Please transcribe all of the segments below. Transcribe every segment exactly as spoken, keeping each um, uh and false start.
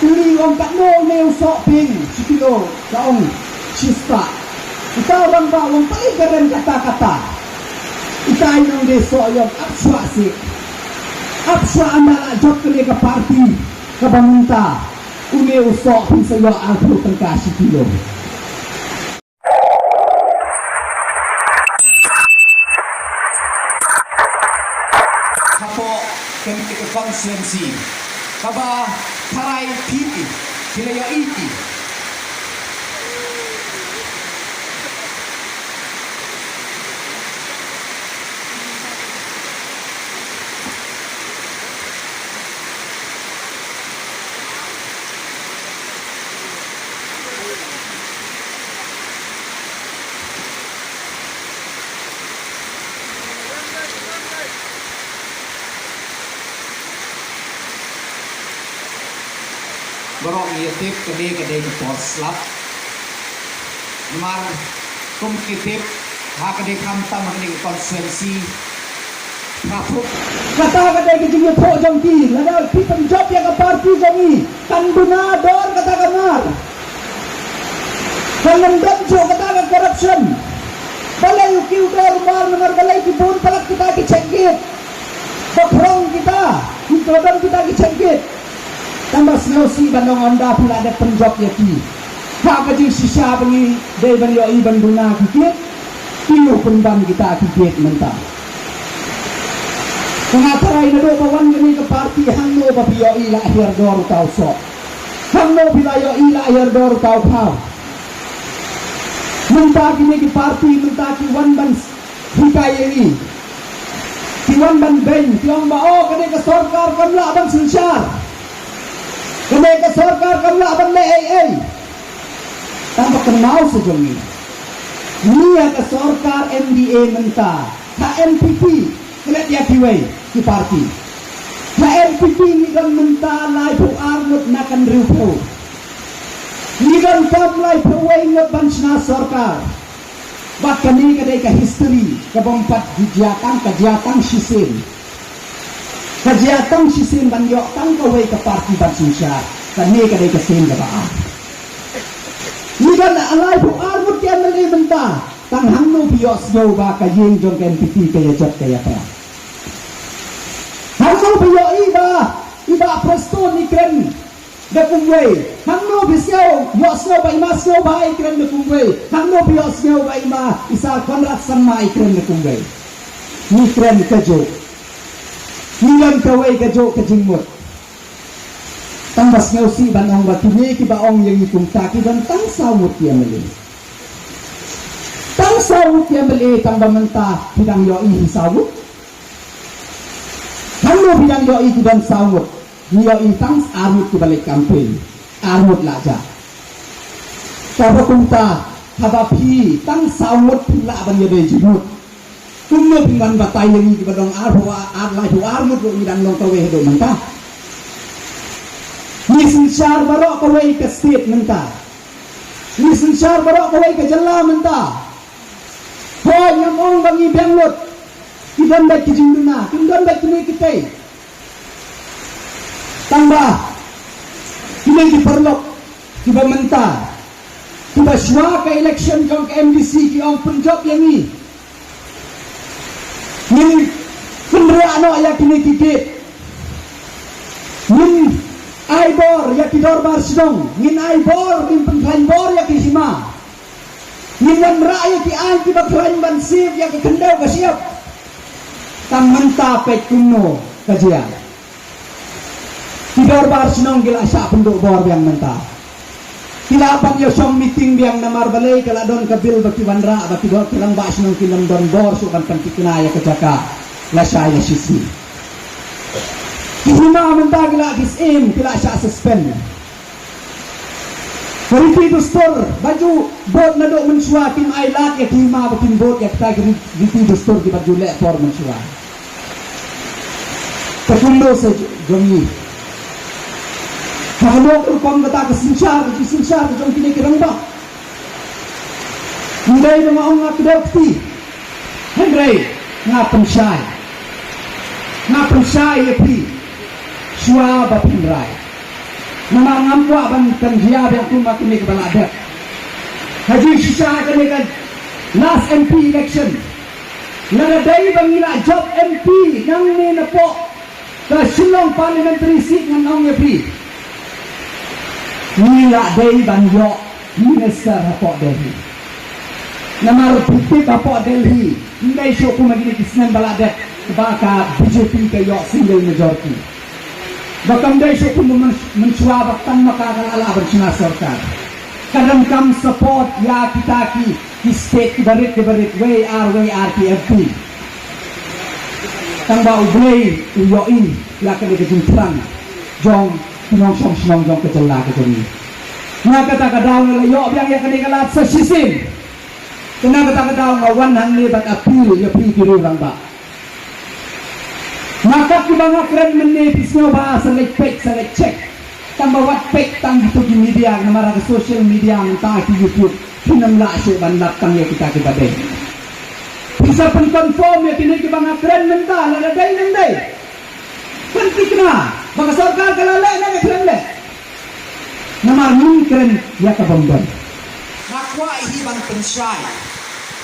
Uni u ong katno ne u soh ping shi kilo, ka ong shispah. Uta u rangbah u ong balei ka rem katta katta. Uta i nongdie soh i ong ap shuwa sih. Ap shuwa, ynda la jop kane ka party kaba mynta, une u soh phin sa ïoh arphew tyngka shi kilo. Hapoh kane ka constituency kaba tharai phi ki la ïohi ki. Baroh ngi ïa tip kane ka dei ka por slap. Namar kum ki tip, ha ka dei khamtam ha kane ka constituency, phraphuh. Kata ka dei ka jingïathuh jong ki, lada phi pynjop ïa ka party jong ngi, kan duna dor kata ka mar. Kan ym don shuh kata ka corruption. Balei u kiew dor u mar, namar balei ki bun palat kita ki check gate. Ba phrong kita, ki don kita ki check gate. Tang ba sngewsih ban ong ynda phi la dep pynjop ïa ki. Ha ka jingshisha ba ngi dei ban ïohi ban duna ki gate, phi ïoh pynban kita ki gate mynta. Nga tharai naduh ba wan kane ka party hangno ba phi ïohi la hiar dor uta u soh. Hangno phi la ïohi la hiar dor uta u khaw. Mynta kine ki party mynta ki wan ban hikai ïa ngi. Ki wan ban beiñ, ki ong ba, oh, kane ka sorkar kam lah ban synshar. Kane ka sorkar kam lah ban leh ei ei. Tang ba kynmaw sa jong ngi. Ngi ha ka sorkar M D A mynta, ha N P P, klet ïa kiwei ki party. Ha N P P ngi don mynta laiphew ar ngut na ka hynriewphew. Ngi don kam laiphew wei ngut ban shna sorkar. Bad kane ka dei ka history kaba ym pat jia tang, ka jia tang shisien. Ka jia tang shisien ban ïoh tang kawei ka party ban synshar. Kane ka dei ka sien kaba ar. Ngi don laiphew ar ngut ki M L A mynta. Tang hangno phi ïohsngew ba ka ïing jong ka N P P ka ïa jot ka ïa pra. Hangno phi ïohi ba i Bah Prestone i kren da kumwei. Hangno phi sngew, ïohsngew ba i Ma Sngewbha i kren da kumwei. Hangno phi ïohsngew ba i Ma i Sir Conrad Sangma i kren da kumwei. Ngi kren kajuh. Ngi don kawei kajuh ka jingmut. Tang ba sngewsih ban ong ba kine kiba ong ïa ngi kumta ki don tang saw ngut ki M L A. Tang saw ngut ki M L A tang ba mynta phi dang ïohi hi saw ngut. Hangno phi dang ïohi ki don saw ngut. Ngi ïohi tang ar ngut kiba leit campaign. Ar ngut la jia. Kaba kumta haba phi tang saw ngut phi lah ban ïadei jingmut. Kumno phi ban batai ïa ngi kiba dang arphew ar, laiphew ar ngut ruh ngi dang long kawei haduh mynta. Ngi synshar baroh kawei ka state mynta. Ngi synshar baroh kawei ka jylla mynta. Hooid ngam ong ba ngi biang lut. Ki don beit ki jingduna, ki don beit kine kitei. Tang ba kine ki paralok kiba mynta, kiba shuwa ka election jong ka M D C ki ong pynjop ïa ngi. Ngin pynriah noh ïa kine ki gate. Ngin ai bor ïa ki dorbar shnong, ngin ai bor, ngin pynkhlaiñ bor ïa ki hima. Ngin wanrah ïa ki aiñ kiba khlaiñ ban save ïa ka khyndew ka shyiap. Tang mynta peit kumno ka jia. Ki dorbar shnong ki la shah pynduh bor biang mynta. Ki la ban ïa shong meeting biang namar balei ka la don ka bill ba ki wanrah ba ki dor ki rangbah shnong kin ym don bor shuh ban pynthikna ïa ka jaka lashai lashisngi. Ki hima mynta ki la ki syiem ki la shah suspend. Ka riti dustur ba ju bud naduh mynshuwa kim ai lad ïa ki hima ba kin bud ïa kita ki ri-, riti dustur kiba ju leh por mynshuwa. Te kumno sa jong ngi. Ka hano ka rukom kata ka synshar, ka jingsynshar ka jong kine ki rangbah. Ym dei ba nga ong nga kdew kti. Hynrei nga pynshai. Nga pynshai ïa phi. Shuwa ba phin rai. Namar ngam kwah ban pynjia biang kum ma kine kiba la dep. Ha jingshisha kane ka last M P election, lada dei ba ngi la jop M P nangne napoh ka Shillong parliamentary seat, ngan ong ïa phi, ngi la dei ban ïoh minister hapoh Delhi. Namar phi tip hapoh Delhi, ym dei shuh kum ha kine ki snem ba la dep ba ka B J P ka ïoh single majority. Ba kam dei shuh kum myn-, mynshuwa ba tang ma ka ka la lah ban shna sorkar. Ka donkam support ïa kita ki, ki state kiba rit kiba rit, wei ar wei ar ki M P. Tang ba U Blei u ïohi ïa kane ka jingthrang jong ki nongshong shnong jong ka jylla ka jong ngi. Na kata ka daw ngi la ïoh biang ïa kane ka lad sa shisien. Te na kata ka daw nga wan hangne ban appeal ïa phi ki riew rangbah. Na kat kiba nga kren mynne phi sngewbha sa leit peit sa leit check. Tang ba wat peit tang kito ki media, namar ha ka social media mynta ha ki YouTube phin ym lah shuh ban lap tang ïa kita kiba dei. Phi sa pynconfirm ïa kine kiba nga kren mynta lada dei ne ym dei. Pynthikna ba ka sorkar ka la leh ne ka khlem leh. Namar ngim kren ïa ka bym don. Nga kwah hi ban pynshai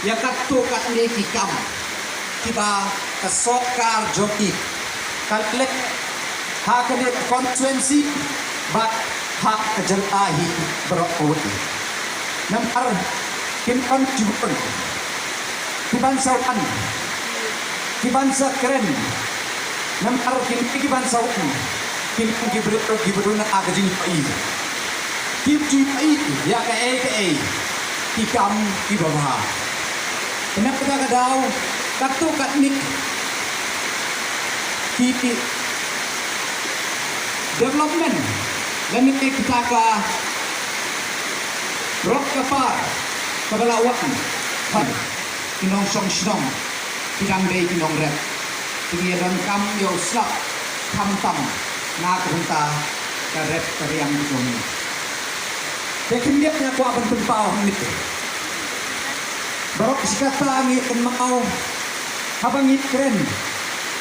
ïa katto katne ki kam kiba ka sorkar jong ngi ka leh ha kane ka constituency bad ha ka jylla hi baroh kawei. Namar kim don jingkun ki ban sa wan, ki ban sa kren. Namar kine ki ban sa wan, kine ki briew kiba duna ka jingpait, ki jingpait ïa kaei kaei ki kam kiba bha. Te na kata ka daw katto katne ki development lane kita ka rop ka par kaba la wan, ki nongshong shnong ki dang dei ki nongrep. Te ngi ïa donkam ïa u slap khamtam na ka bynta ka rep ka riang ka jong ngi. Te khyndiat nga kwah ban pynpaw hangne, baroh shi katta ngi kynmaw haba ngi kren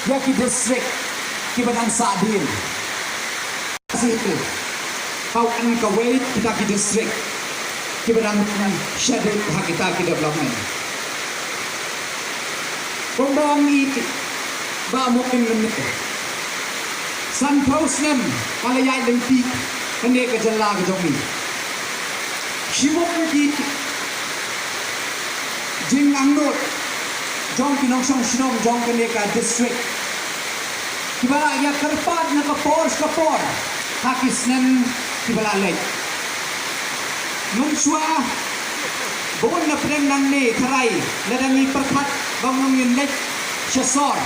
ïa ki district kiba dang sah dien. Sih tu, ka wan kawei kita ki district kiba dang shadut ha kita ki development. Kumba ong i Bah Momin mynne, sanphew snem ka la ïaid lynti kane ka jylla ka jong ngi. Shibun ki jingangnud jong ki nongshong shnong jong kane ka district kiba la ïa kyrpad na ka por sha ka por ha ki snem kiba la leit. Mynshuwa bun na pdeng nangne tharai lada ngi pyrkhat ba ngin leit sha sor,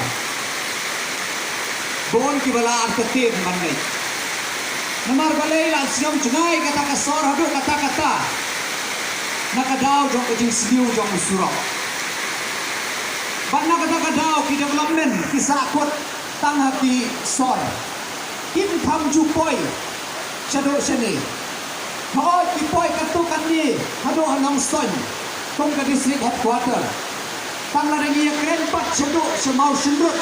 bun kiba la artatien ban leit. Namar balei? La sngewthuh jngai kata ka sor haduh katta katta na ka daw jong ka jingsniew jong u surok. Bad na kata ka daw ki development ki sahkut tang ha ki sor, kim kham ju poi shaduh shane. Hooid, ki poi katto katne haduh ha Nongstoiñ kum ka district headquarter. Tang lada ngi ïa kren pat shaduh sha Mawshynrut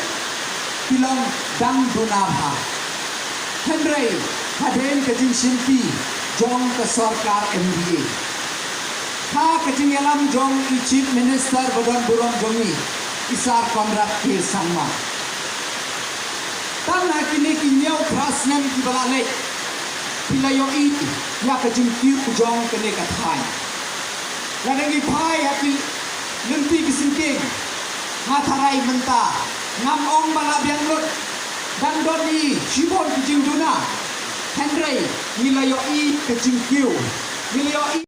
ki long dang duna bha. Hynrei hadien ka jingshimti jong ka sorkar M D A, ha ka jingïalam jong i Chief Minister ba don burom jong ngi, i Sir Conrad K Sangma, tang ha kine ki hynñiew phra snem kiba la leit, phi la ïohi ïa ka jingkiew jong kane ka thaiñ. Lada ngi phai ha ki lynti ki syngkien, nga tharai mynta ngam ong ba la biang lut, dang don hi shibun ki jingduna. Hynrei ngi la ïohi ka jingkiew, ngi la ïohi